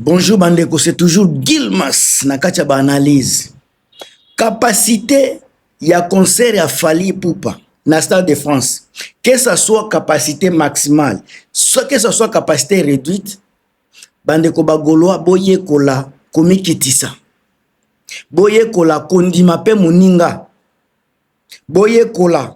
Bonjour bandeko, c'est toujours Gilmas na kati ya ba analyse. Capacité ya concert ya Fally Ipupa na Stade de France, que ça soit capacité maximale, soit que ça soit capacité réduite, bandeko ba Gaulois boyekola komikitisa. Boyekola kondima pe moninga. Boyekola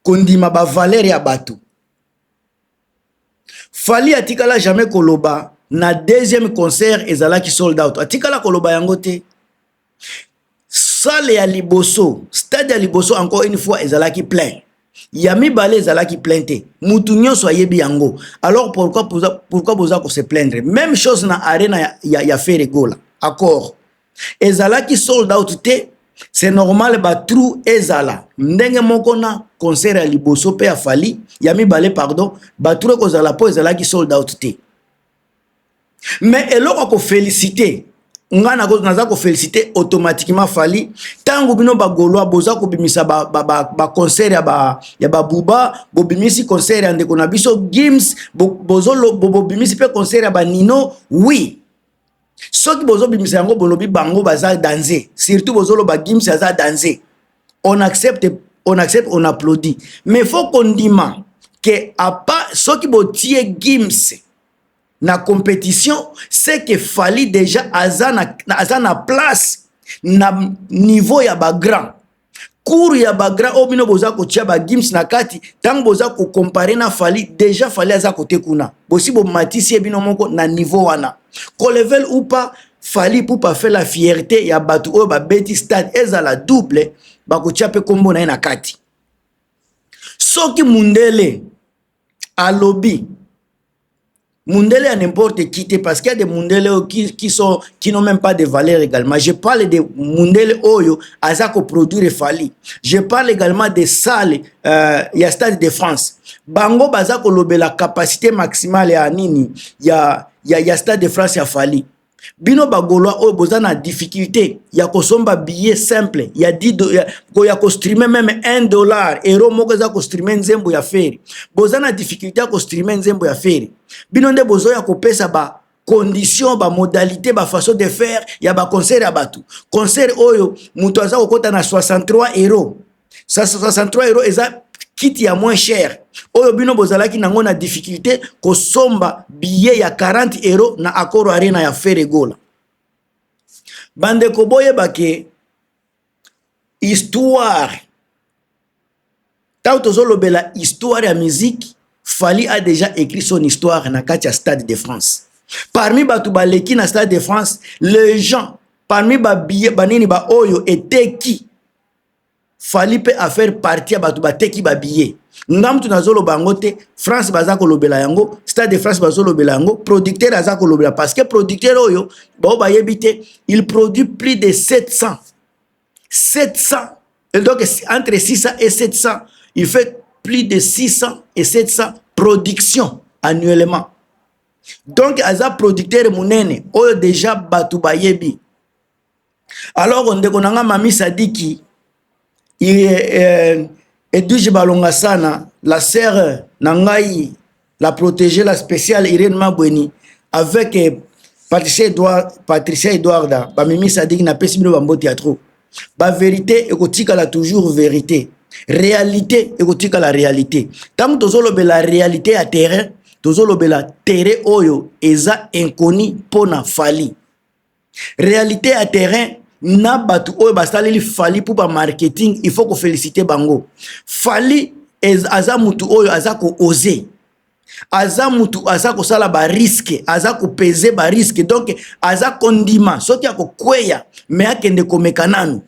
kondima ba valeur ya bato. Fally atikala jamais koloba na deuxième concert ezalaki sold out. Atikala koloba yango te. Salle ya liboso, stade ya liboso encore une fois ezalaki plein. Ya mibale ezalaki plein te. Mutu nyonso ayebi yango. Alors pourquoi boza ko se plaindre? Même chose na arena ya Ferre Gola. Accord. Ezalaki sold out te. C'est normal ba trou ezala. Ndenge moko na concert ya liboso pe ya Fally, ya mibale pardon, ba trou ekozala po ezalaki sold out te. Mais eloko ko féliciter, nga naza ko féliciter automatiquement Fally tango bino ba Gaulois boza ko bimisa ba concert ya ba Buba, bobimisi concert ya ndeko na biso Gims, bobimisi pe concert ya ba Nino. Oui, soki bozobimisa yango bolobi bango baza danger, surtout bozoloba Gims aza danger, on accepte, on accepte, on applaudit. Mais faut kondima ke apa soki botie Gims na compétition, c'est que Fally déjà aza na place na niveau ya ba grand cour ya ba grand oyo bino boza kotia ba Gims na kati. Ntango boza kocomparer na Fally, déjà Fally aza kote kuna, bosi bomatisi ye bino moko na niveau wana. Qu'on le veuille ou pas, Fally Ipupa fait la fierté ya bato oyo babeti stade ezala double, bakotia mpe kombo na ye na kati. Soki mundele alobi, mundele à n'importe qui te, parce qu'il y a des mundele qui n'ont même pas de valeur également. Je parle de mundele oyo aza produire Fally. Je parle également des salles ya Stade de France. Bango baza kolobela capacité maximale ya nini ya Stade de France ya Fally. Bino bagaulois oyo boza na difficulté ya kosomba billet simple ya 10 ya kostreamer même 1 dollar, euro moko eza kostreamer nzembo ya Ferre, boza na difficulté ya kostreamer nzembo ya Ferre, bino nde bozoya kopesa ba condition, bamodalité, bafaçon de faire ya baconcert ya bato. Concert oyo moto aza kokɔta na 63 euro, 63 euro eza kiti ya moins cher, oyo bino bozalaki nango na difficulté kosomba billet ya 40 euro na Accor Arena ya Ferre Gola. Bandeko, boyeba ke histoire, ntango tozolobela histoire ya musique, Fally a déjà écrit son histoire na kati ya Stade de France. Parmi bato baleki na Stade de France, les gens parmi babillet banini baoyo eteki, Fally mpe afaire partie ya bato bateki babillet. Nga mutu nazoloba yango te, France baza kolobela yango, Stade de France bazolobela yango, producteur aza kolobela, parce que producteur oyo bao bayebi te, il produit plus de 700 700, donc entre 600 et 700, il fait plus de 600 et 700 productions annuellement. Donc aza producteur monene oyo déjà bato bayebi. Alors ndeko na nga Mami Sadiki, Edwige Balonga sana, la sœur na ngai, la protégée, la spéciale Irène Mabweni avec Patricia Edouard, Patricia Edouarda, bamimi Sadiki, napesi bino bambote ya trop. Bavérité ekotikala toujours vérité, réalité ekotikala réalité. Ntango tozolobela réalité ya terrain, tozolobela terrain oyo eza inconnu mpona Fally. Réalité ya terrain na bato oyo basaleli Fally mpo bamarketing, il faut koféliciter bango. Fally aza mutu oyo aza kooser, aza mutu aza kosala barisque, aza kopese barisque, donc aza kondima soki akokweya, me akende komeka nanu.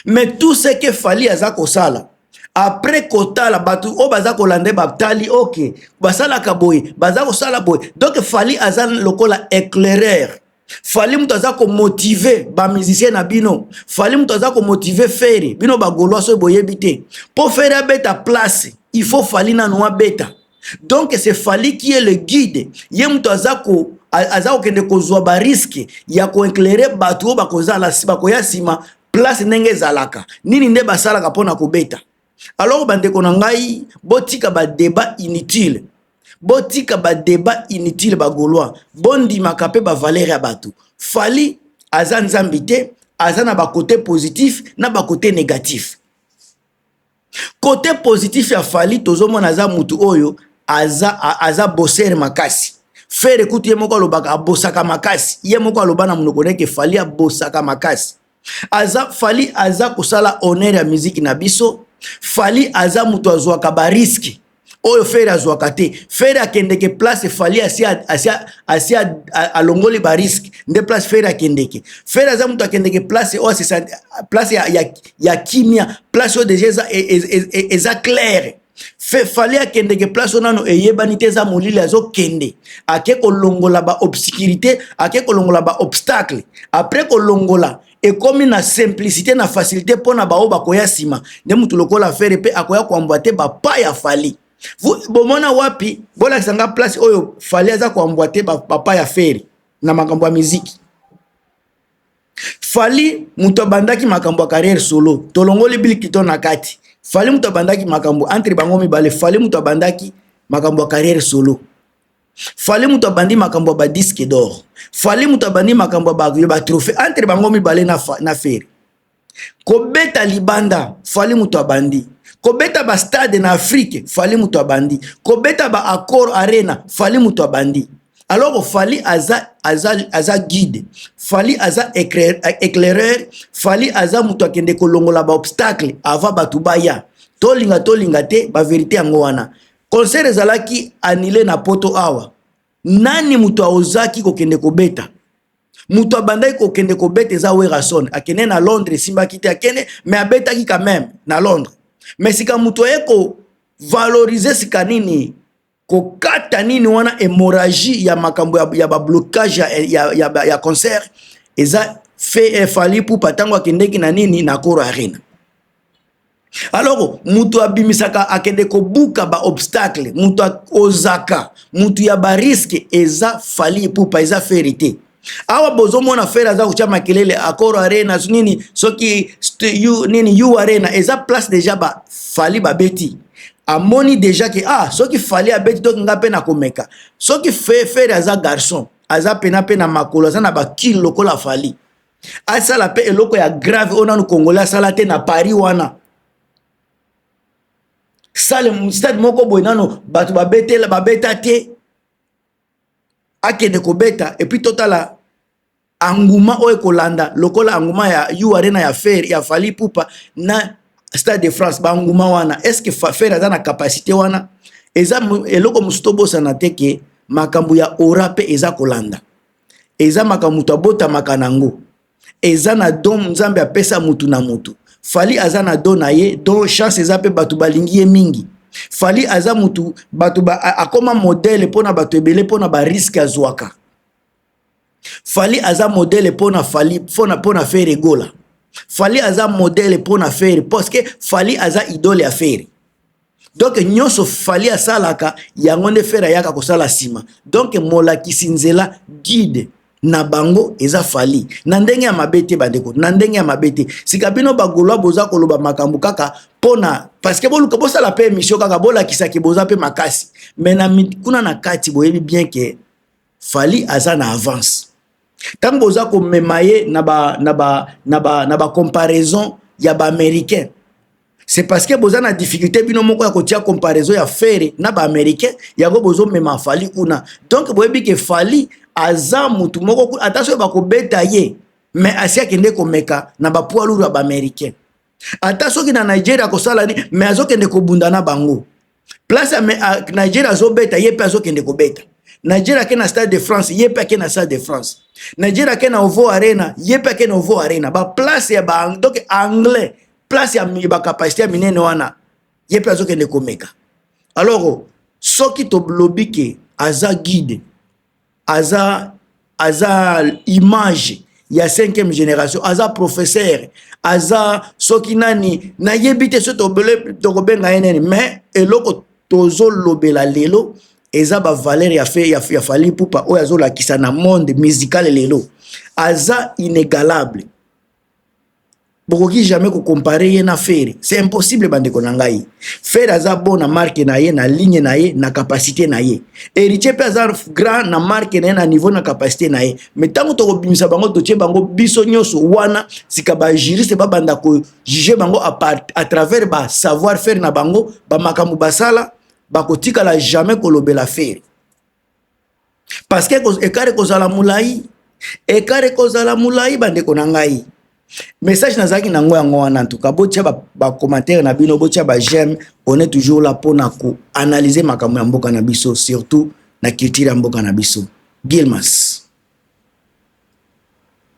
Mais tout ce que Fally aza kosala, après kotala bato oyo baza kolanda, batali, ok, basalaka boye, baza kosala boye. Donc Fally aza lokola éclaireur. Fally moto aza komotiver bamusicien na bino. Fally moto aza komotiver Ferre. Bino bagaulois, soki boyebi te, mpo Ferre abeta place, il faut Fally nanu abeta. Donc c'est Fally qui est le guide. Ye moto aza kokende kozwa barisque ya koéclairer bato oyo bakozala, bakoya nsima, place ndenge ezalaka nini, nde basalaka mpona kobeta. Alors bandeko na ngai, botika badébat inutile. Botika ba débat inutile ba Gaulois. Bondimaka pe ba valeur ya bato. Fally aza nzambi te, aza na ba côté positif na ba côté négatif. Côté positif ya Fally, tozomona aza mutu oyo aza bosseur makasi. Ferre kutu ye moko alobaka abosaka makasi. Ye moko aloba na monoko neke Fally abosaka makasi. Aza Fally aza kosala honneur ya musique na biso. Fally aza mutu azwaka ba risque oyo Ferre azwaka te. Ferre akendeke place Fally asi alongoli ba risque nde place Ferre akendeke. Ferre aza mutu akendeke place oyo place ya kimia, place oyo déjà eza claire. Fally akendeke place oyo nano eyebani te, eza molili, azokende ake kolongola ba obscurité, ake kolongola ba obstacle. Après kolongola, ekomi na simplicité na facilité mpona baoyo bakoya nsima. Nde mutu lokola Ferre mpe akoya koemboîter bapas ya Fally. Bomona wapi? Bolakisa nga place oyo Fally aza koemboîter bapas ya Ferre na makambo ya miziki. Fally moto abandaki makambo ya carrière solo, tolongoli Bill Clinton na kati. Fally moto abandaki makambo entre bango mibale. Fally moto abandaki makambo ya carrière solo. Fally moto abandi makambo ya badisque d'or. Fally moto abandi makambo ya batrophée entre bango mibale na Ferre. Kobeta libanda, Fally moto abandi. Kobeta bastade na Afrique, Fally moto abandi. Kobeta ba Accor Arena, Fally moto abandi. Alors Fally aza guide, Fally aza éclaireur, Fally aza moto akende kolongola baobstacle avant bato baya. Tolinga tolinga te, bavérité yango wana. Concert ezalaki annulé na Poto awa, nani moto aozaki kokende kobeta? Moto abandaki kokende kobeta eza Werrason. Akende na Londres, esimbaki te. Akende, mais abetaki quand même na Londres. Mais sika moto aye kovaloriser sika nini, kokata nini wana, hémorragie ya makambo ya bablocage ya concert, eza fe Fally Ipupa ntango akendeki na nini, na Accor Arena. Alors moto abimisaka, akende kobuka baobstacle, moto ozaka, moto ya barisque eza Fally Ipupa, eza Ferre te. Awa bozomona Ferre aza kotia makelele, Accor Arena nini, soki nini, U Arena eza place déjà ba Fally babeti. Amoni déjà ke ah, soki Fally abeti, toki nga mpe nakomeka. Soki Ferre aza garçon, aza pena mpe na makolo, aza na bakile lokola Fally, asala mpe eloko ya grave oyo nanu Congolais asala te na Paris wana, sale stade moko boye nano bato babetela babeta te, akende kobeta et puis totala engouement oyo ekolanda lokola engouement ya U Arena ya Ferre, ya Fally Ipupa na Stade de France. Baengouement wana, est ce que Ferre aza na capacité wana? Eza eloko mosusu tobosana te ke makambo ya aura mpe eza kolanda, eza makambo moto abotamaka nango, eza na don Nzambe apesa mutu na mutu. Fally aza na don na ye, don chance eza mpe bato balingi ye mingi. Fally aza mutu bato akoma modèle mpona bato ebele mpona barisque azwaka. Fally aza modèle mpona Fally, mpona Ferre Gola. Fally aza modèle mpona Ferre parce que Fally aza idole ya Ferre. Donc nyonso Fally asalaka, yango nde Ferre ayaka kosala nsima. Donc molakisi nzela, guide na bango eza Fally, na ndenge ya mabe te bandeko, na ndenge ya mabe te. Sika bino bagaulois boza koloba makambo kaka mpona parce que boluka bosala mpe émission kaka bolakisaki boza mpe makasi, mais na kuna na kati boyebi bien ke Fally aza na avance. Ntango boza komema ye na bacomparaison ya baaméricain, c'est parce que boza na difficulté bino moko ya kotia comparaison ya Ferre na baaméricain, yango bozomema Fally kuna. Donc boyebi ke Fally aza mutu moko, ata soki bakobeta ye, mais asi akende komeka na bapoids lourd ya baaméricain. Ata soki na Nigeria akosala nini, mais azokende kobunda na bango. Place ya Nigeria azobeta, ye mpe azokende kobeta. Nigeria ake na Stade de France, ye mpe ake na Stade de France. Nigeria ake na Ovo Arena, ye mpe ake na Ovo Arena. Baplace ya ba, donc anglais, place ya bacapacité ya minene wana, ye mpe azokende komeka. Alors soki tolobi ke aza guide, aza image ya cinquième génération, aza professeur, aza soki nani, nayebi te soki tokobenga ye nini, mais eloko tozolobela lelo eza bavaleur ya Fally Ipupa oyo azolakisa na monde musical lelo. Aza inégalable. Bokoki jamais kocomparer ye na Ferre, c'est impossible, bandeko na ngai. Ferre aza bon na marque na ye, na ligne na ye, na capacité na ye. Héritier mpe aza grand na marque na ye, na niveau, na capacité na ye. Mais ntango tokobimisa bango, totie bango biso nyonso wana sika, bajuriste babanda kojuger bango à travers basavoir faire na bango, bamakambo basala, bakotikala jamais kolobela Ferre, parce que écart ekozala molai, écart ekozala molai. Bandeko na ngai, message nazalaki nango yango wana. En tout cas, botia bacommentaire ba na bino, botia baj'aime. On est toujours là mpona koanalyser makambo ya mboka na biso, surtout na culture ya mboka na biso. Gilmas.